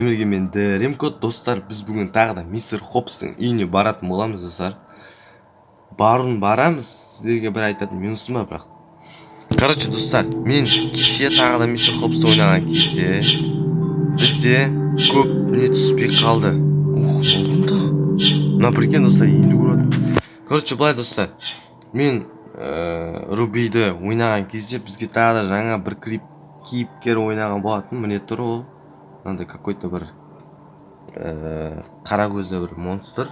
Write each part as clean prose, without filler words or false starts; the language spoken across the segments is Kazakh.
Бірге мен Ремко. Достар, біз бүгін тағы да мистер Хопстың үйіне баратын боламыз, достар. Баруын барамыз, сіздерге бір айтатын минусым бар бірақ. Короче, достар, мен кеше тағы да мистер Хопсты ойнаған кезде бізде көп не түспей қалды. Ух, не болды? Мына прикинь, достар, енді көріп. Короче, былай, достар, мен Рубиді ойнаған кезде бізге тағы да жаңа бір кейіпкер ойнаған болатын. Міне тұр ол. Мынандай какой-то бір қара көзді бір монстр.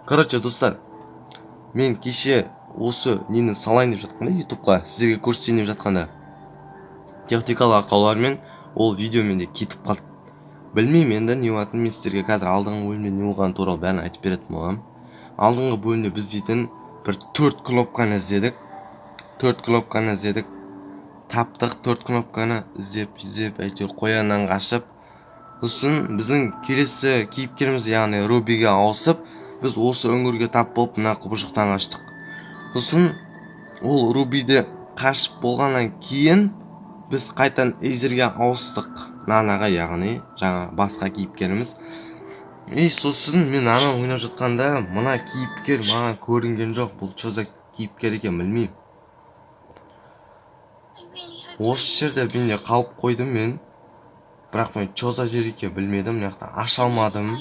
Короче, достар, мен кеше осы нені салайын деп жатқанда, ютубқа сіздерге көрсетейін деп жатқанда, техникалық ақаулармен ол видео менде кетіп қалды. Білмеймін енді не болатынын. Мен сіздерге қазір алдыңғы бөлімде не болғаны туралы бәрін айтып беретін боламын. Алдыңғы бөлімде біз дейтін бір 4 кнопканы іздедік. 4 кнопканы іздедік. Таптық 4 кнопканы іздеп, іздеп, әйтеуір қояннан қашып. Сосын біздің келесі кейіпкеріміз, яғни Рубиге ауысып, біз осы үңгірге тап болып, мына құбыжықтан қаштық. Сосын ол Рубиді қашып болғаннан кейін біз қайтадан Эйзерге ауыстық. Нанаға, яғни жаңа басқа кейіпкеріміз. И сосын мен ана ойнап жатқанда мына кейіпкер маған көрінген жоқ. Бұл что за кейіпкер екен, білмеймін. Осы жерде менде қалып қойдым мен. Бірақ мен что за жер екенін білмедім, мына жақта аша алмадым.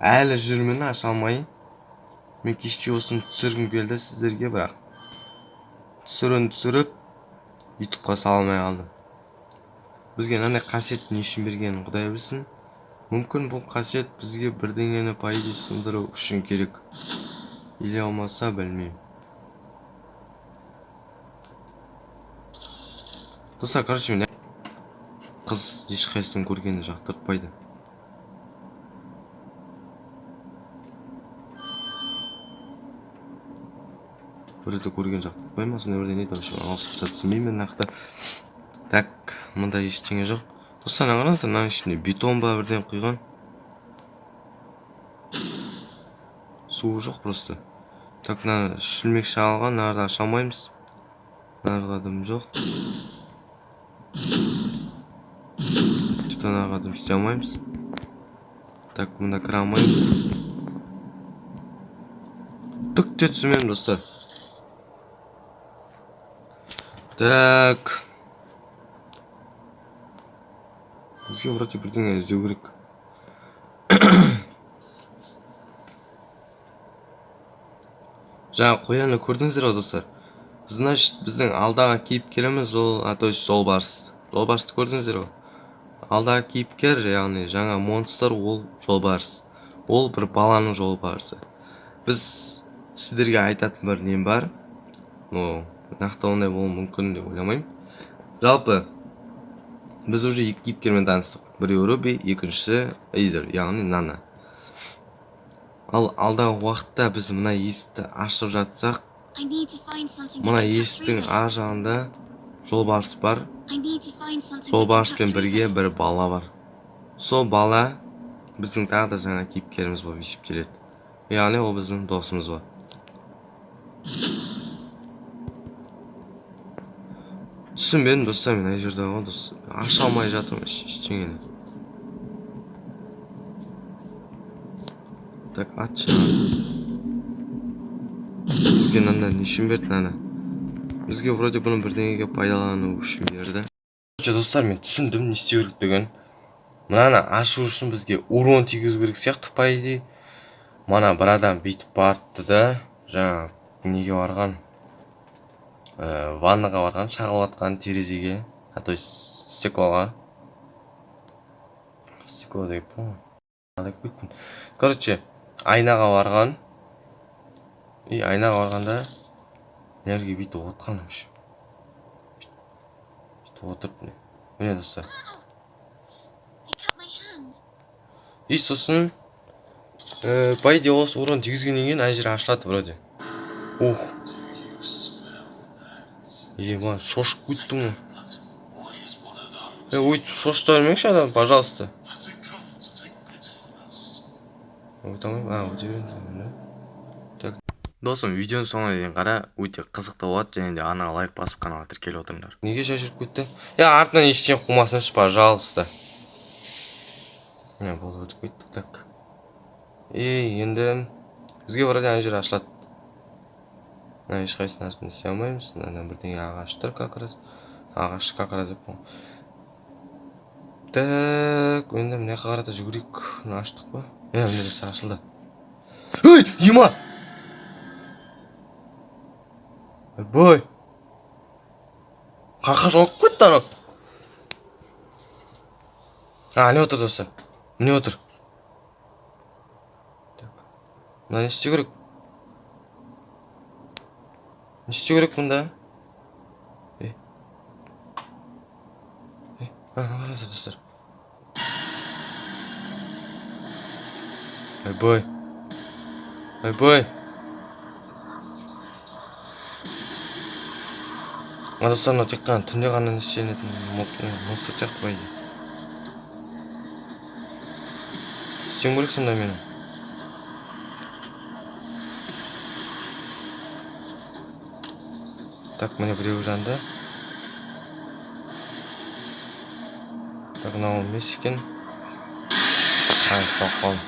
Әлі жүрмін аша алмай. Мен кешке осыны түсіргім келді сіздерге, бірақ түсірін түсіріп ютубқа сала алмай қалдым. Бізге мынандай қасиет не үшін бергенін Құдай білсін. Мүмкін бұл қасиет бізге бірдеңені по идее сындыру үшін керек. Или алмаса білмеймін. Достар, короче, мен қыз ешқайсысын көргенді жақтыртпайды. Біреуді көрген жақтыртпай ма, сондай бірдеңе дейді, вообще ағылшынша түсінбеймін мен нақты. Так, мында ештеңе жоқ. Достар, мына қараңыздар, мынаның ішінде бетон ба бірдеңе құйған. Суы жоқ просто. Так, мына шүлмек шағылған, мынарды аша алмаймыз. Мынарға дым жоқ. Что-то мынаға дым істей алмаймыз. Так, мында кіре алмаймыз. Түк те түсінбедім, достар. Так. Бізге вроде бірдеңе іздеу керек. Жаңа қоянды көрдіңіздер ғой, достар. Значит, біздің алдағы кейіпкеріміз ол, а то есть жолбарыс. Жолбарысты көрдіңіздер ғой. Алдағы кейіпкер, яғни жаңа монстр, ол жолбарыс. Ол бір баланың жолбарысы. Біз сіздерге айтатын бір нем бар. Но нақты ондай болуы мүмкін деп ойламаймын. Жалпы біз уже екі кейіпкермен таныстық. Біреуі Руби, екіншісі Эйзер, яғни Нана. Ал алдағы уақытта біз мына есікті ашып жатсақ, мына есіктің ар жағында жолбарыс бар. Жолбарыспен бірге бір бала бар. Сол бала біздің тағы да жаңа кейіпкеріміз болып есептеледі. Яғни ол біздің досымыз бар. Түсінбедім, достар, мен ана жерде ғой, дос. Аша алмай жатырмын ештеңені. Так, атшы. Бізге мынаны не үшін берді мынаны? Бізге вроде бұны бірдеңеге пайдалану үшін берді. Короче, достар, мен түсіндім не істеу керек деген. Мынаны ашу үшін бізге урон тигізу керек сияқты, по идее. Мана бір адам бүйтіп барыпты да, жаңа неге барған? Ваннаға барған, шағылып жатқан терезеге, а то есть стеклоға. Стекло деп ғой. Деп кеттім. Короче, айнаға барған. И айнаға барғанда мына жерге бүйтіп отқан, вообще. Бүйтіп отырып міне. Міне, достар. И сосын по идее осы урон тигізгеннен кейін ана жер ашылады вроде. Ух. Ема, шошып кеттім ғой. Өйтіп шошыта бермеңізші адам, пожалуйста. Өте алмаймын. А, өте беремін, да? Так. Досым, видеоның соңына дейін қара, өте қызықты болады, және де ана лайк басып каналға тіркеліп отырыңдар. Неге шай жүріп кетті? Я, артынан ештеңе қумасыншы, пожалуйста. Міне, болды, өтіп кеттік, так. Ей, енді бізге вроде ана жер ашылады. Мына ешқайсысын артын істей алмаймыз. Мына бірдеңе ағаш тұр как раз. Ағаш как раз деп. Так, енді мына жаққа қарата жүгірейік. Мына аштық па? Міне, мына жерде ашылды. Ей, ема! Ойбай! Қаққа жауып кетті анау. А, не отыр, достар? Міне отыр. Так. Мына не істеу керек? Не істеу керек мұнда? Ей. Ей, а, мына қараңыздар, достар. Ойбай. Ойбай. Мына достар, мынау тек қана түнде ғана не істелінетін монстр сияқты по идее. Істеуім керек сонда менің. Так, міне біреуі жанды. Так, мынау емес екен. Ай, ұсталып қалдым.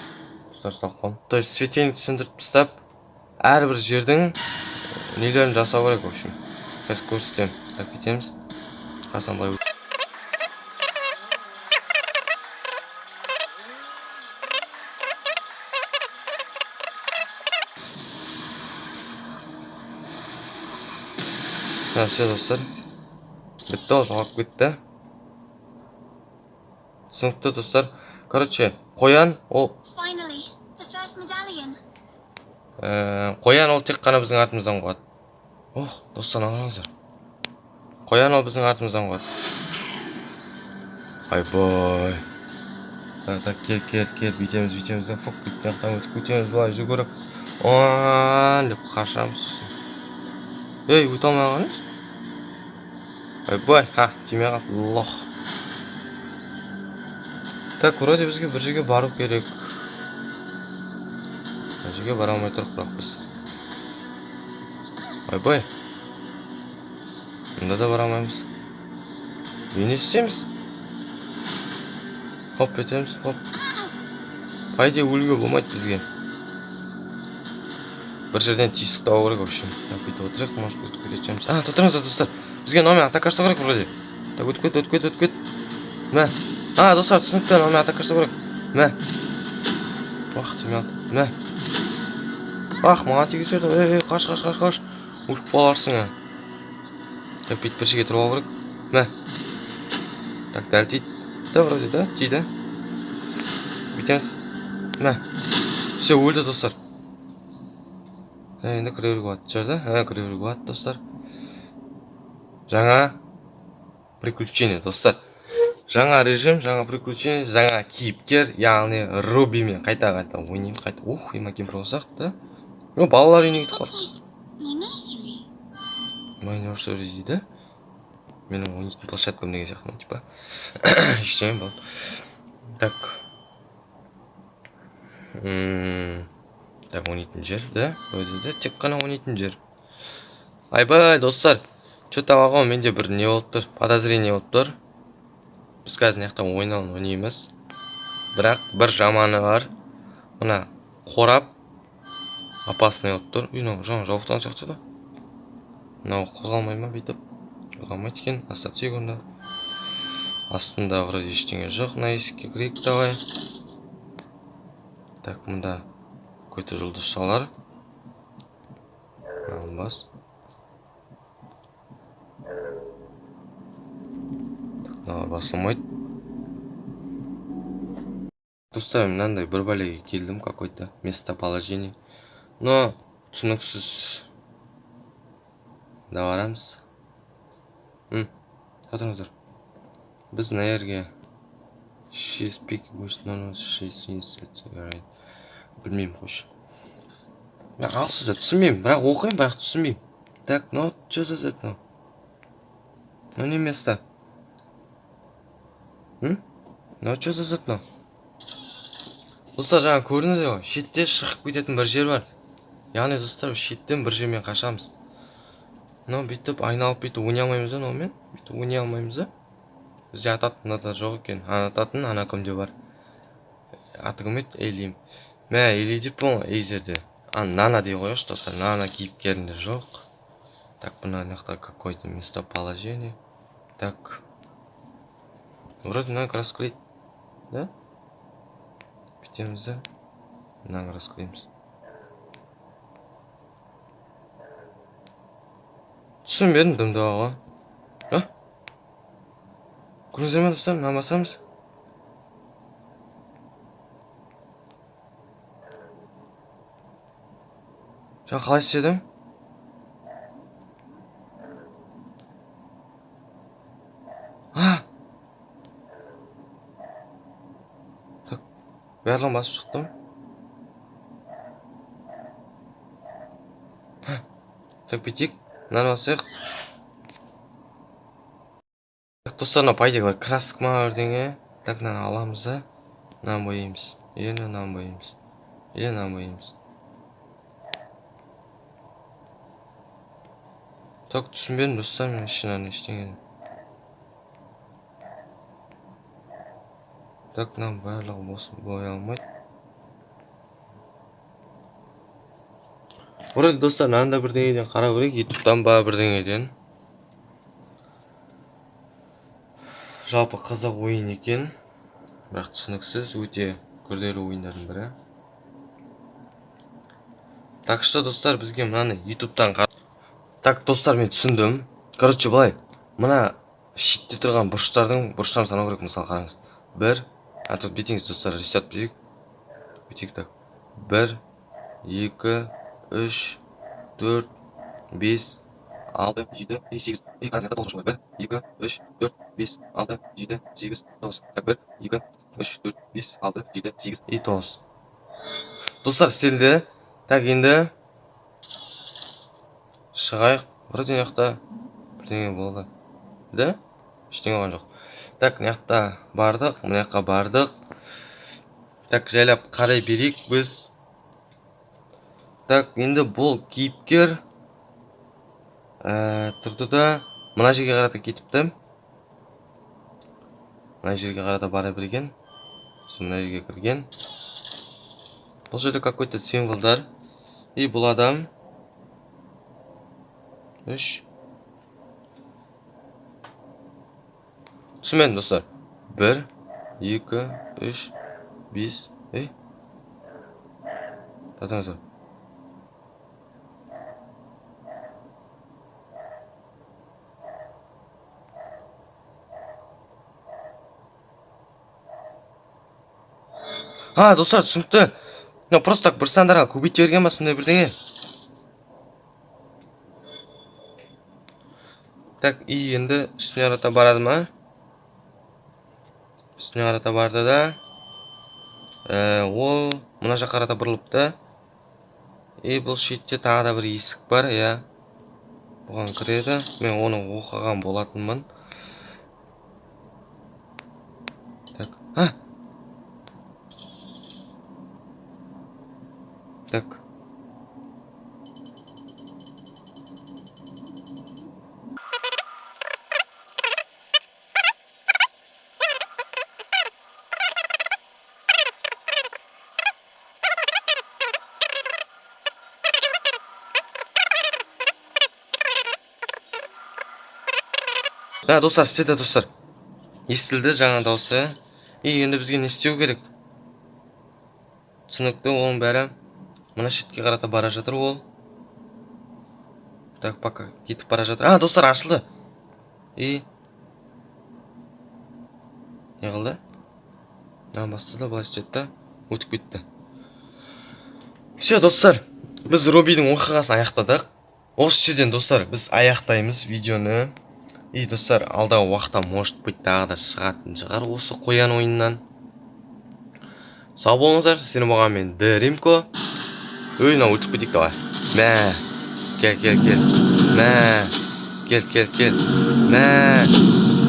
Достар, ұсталып қалдым. То есть светильник сөндіріп тастап, әрбір жердің нелерін жасау керек, в общем. Қазір көрсетемін. Так, бүйтеміз. Қасам былай. Ha, все, достар. Бітті, ол жоғалып кетті. Түсінікті, достар. Короче, қоян ол Finally, the first medallion. Қоян ол тек қана біздің артымыздан қуады. Ох, достар, қараңыздар. Қоян ол біздің артымыздан қуады. Айбай. Так, так, кел, кел, кел, бүйтеміз, бүйтеміз да, фук, бүйтіп мына жақтан өтіп кетеміз, былай жүгіріп. Оан деп қашамыз сосын. Ей, өте алмай қалған емес. Ойбай, ха, тимей қалды, лох. Так, вроде бізге бір жерге бару керек. Бір жерге бара алмай тұрық бірақ біз. Ойбай. Мұнда да бара алмаймыз. Не істейміз? Хоп етеміз, хоп. По идее өлуге болмайды бізге. Бір жерден тесік табу керек, в общем. Так, бүйтіп отырайық, может, өтіп кететін шығармыз. А, тұрыңыздар, достар. Бізге мынаумен атака жасау керек вроде. Так, өтіп кет, өтіп кет, өтіп кет. Мә. А, достар, түсінікті, мынаумен атака жасау керек. Мә. Ах, тимей қалды. Мә. Ах, маған тигізіп жіберді. Ей, ей, қаш, қаш, қаш, қаш. Өліп қаларсың, а. Так, бүйтіп бір жерге тұрып алу керек. Мә. Так, дәл тиді. Да, вроде, да, тиді. Бүйтеміз. Мә. Все, өлді, достар. Енді кіре беруге болады шығар, да? Ә, кіре беруге болады, достар. Жаңа приключение, достар. Жаңа режим, жаңа приключение, жаңа кейіпкер, яғни Рубимен қайта-қайта ойнаймыз, қайта. Ух, ема кемпір болсақ, да? О, балалар үйіне кетіп Looks қалдық. like my nursery. My nursery дейді. Менің ойнайтын площадкам деген сияқты, ну, типа. Ештеңе болды. Так. Так, ойнайтын жер, да? Вроде, да, тек қана ойнайтын жер. Айбай, достар. Чё-то ғой, менде бір не болып тұр, подозрение болып тұр. Біз қазір мына жақта ойнауын ойнаймыз. Бірақ бір жаманы бар. Мына қорап опасный болып тұр. Үй, мынау жаңа жауықтаған сияқты да. Мынау қозғалмай ма бүйтіп? Қозғалмайды екен. Астына түсейік онда. Астында вроде ештеңе жоқ. Мына есікке кірейік давай. Так, мында какой-то жұлдызшалар. Мынаны бас. Так, мыналар басылмайды. Достар, мынандай бір бәлеге келдім, какой-то местоположение. Но түсініксіз. Да барамыз. Отырыңыздар. Біз мына жерге 6 пик білмеймін, қойшы. Мен ағылшынша түсінбеймін, бірақ оқимын, бірақ түсінбеймін. Так, ну, что за зат мынау? Ну, не место. М? Ну, что за зат мынау? Достар, жаңа көрдіңіздер ғой, шетте шығып кететін бір жер бар. Яғни, достар, шеттен бір жермен қашамыз. Мынау бүйтіп айналып, бүйтіп ойнай алмаймыз да. Мынаумен бүйтіп ойнай алмаймыз да. Бізде ататын мынада жоқ екен. Ататын ана кімде бар, аты кім еді? Эли мә, Эли деппін ғой. Эйзерде а, Нана дей қояйықшы, достар. Нана кейіпкерінде жоқ. Так, мына жақта какое то местоположение. Так, вроде мынаны краскалайды да, бүйтеміз да, мынаны краскалаймыз. Түсінбедім дымды ғой. А, көрдіңіздер ме, достар? Мынаны басамыз. Жаңа қалай істедім? А, так, барлығын басып шықтым. Так, бүйтейік, мынаны басайық. Так, достар, мына по идее бір краска ма, бірдеңе. Так, мынаны аламыз да, мынаны бояймыз или мынаны бояймыз, или мынаны бояймыз. Так, түсінбедім, достар, мен ішінен ештеңені. Так, мынаның барлығы болсын, боя алмайды вроде. Достар, мынаны да бірдеңеден қарау керек, Ютубтан ба, бірдеңеден. Жалпы қызық ойын екен, бірақ түсініксіз, өте күрделі ойындардың бірі. Так что, достар, бізге мынаны Ютубтан. Так, достар, мен түсіндім. Короче, былай, мына шетте тұрған бұрыштардың бұрыштарын санау керек. Мысалы, қараңыз, бір, а тут бүйтіңіз, достар, ресет бүйтейік, бүйтейік. Так, бір, екі, үш, төрт, бес, алты, жеті, сегіз. И қараңыз, тоғыз бір, екі, үш, төрт, бес, алты, жеті, сегіз, тоғыз. Так, бір, екі, үш, төрт, бес, алты, жеті, сегіз и тоғыз. Достар, істелді. Так, енді шығайық. Вроде мына жақта бірдеңе болды да, ештеңе болған жоқ. Так, мына жақта бардық, мына жаққа бардық. Так, жайлап қарай берейік біз. Так, енді бұл кейіпкер тұрды да, мына жерге қарата кетіпті, мына жерге қарата бара берген, сосын мына жерге кірген. Бұл жерде какой то символдар. И бұл адам үш, түсінбедім, достар. Бір, екі, үш, бес. Ей, тоқтаңыздар. А, достар, түсінікті. Мынау просто так бір сандарға көбейте берген ба, сондай бірдеңе. Так, и енді үстіне қарата барады ма? Үстіне қарата барды да, ол мына жаққа қарата бұрылыпты. И бұл шетте тағы да бір есік бар, иә, бұған кіреді. Мен оны оқыған болатынмын. Так, а, так. Да, достар, істеді, достар, естілді жаңа дауысы. И енді бізге не істеу керек? Түсінікті оның бәрі. Мына шетке қарата бара жатыр ол. Так, пока кетіп бара жатыр. А, достар, ашылды. И не қылды? Мынаны басты да, былай істеді да, өтіп кетті. Все, достар, біз Робидің оқиғасын аяқтадық. Осы жерден, достар, біз аяқтаймыз видеоны. И, достар, алдағы уақытта, может быть, тағы да шығатын шығар осы қоян ойыннан. Сау болыңыздар, сіздермен болған мен, Дримко. Ой, мынау, өтіп кетейік, давай. Мә, кел, кел, кел, мә, кел, кел, кел, мә.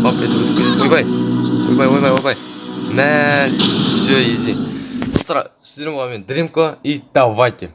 Хоп, етіп өтіп кетесің. Ойбай, ойбай, ойбай, ойбай, мә. Все, изи. Достар, сіздермен болған мен, Дримко, и давайте.